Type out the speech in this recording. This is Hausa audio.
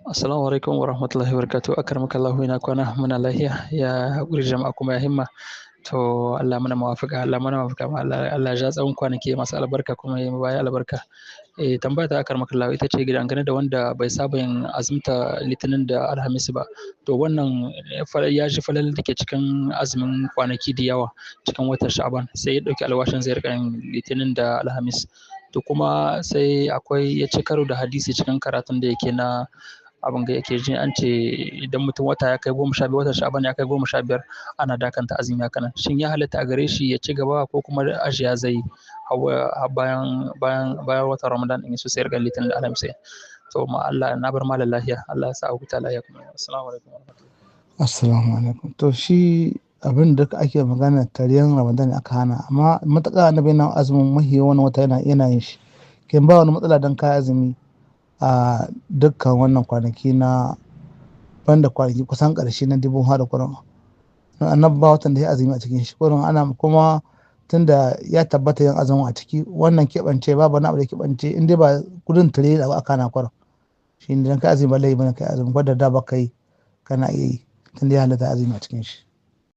Assalamu alaikum wa rahmatullahi wa barakatuh. Akramakallahu, ina kwana, muna lahiya, ya haƙuri jama'a kuma ya himma. To Allah mana mawafaka, Allah mana mawafaka, Allah ya ja tsawon kwanaki masu albarka kuma ya baya albarka. Eh, tambaya ta, akramakallahu, ita ce dangane da wanda bai saba yin azumta Litinin da Alhamis ba. To wannan ya ji falalar da ke cikin azumin kwanaki da yawa cikin watan Sha'aban, sai ya ɗauki alwashin zai riƙa yin Litinin da Alhamis. To kuma sai akwai ya ci karo da hadisi cikin karatun da yake na abin ga yake ji, an ce idan mutum wata ya kai 15, watan Sha'aban ya kai 15, ana dakanta azumi haka nan. Shin ya halatta a gare shi ya ci gaba ko kuma ajiya zai har bayan watan Ramadan in so sai riƙa Litinin da Alhamis? To ma Allah na bar malam lahiya, Allah ya sa a huta lahiya kuma. Assalamu alaikum. Assalamu alaikum. To shi abin da ake magana, tariyan Ramadan aka hana, amma matuƙa Annabi yana azumin mahi wani wata, yana yin shi. Kin ba wani matsala don kai azumi a dukkan wannan kwanaki na banda kwanaki kusan ƙarshe na dubun har kuran. Annabi ba watan da ya azumi a cikin shi kurin ana kuma, tunda ya tabbata yin azumin a ciki wannan keɓance, babu wani abu da keɓance in dai ba gudun tare da aka hana kurin. Shi ne dan kai azumi ba laifi bane kai azumi, gwada da ba kai kana iya yi tunda ya halatta azumi a cikin shi.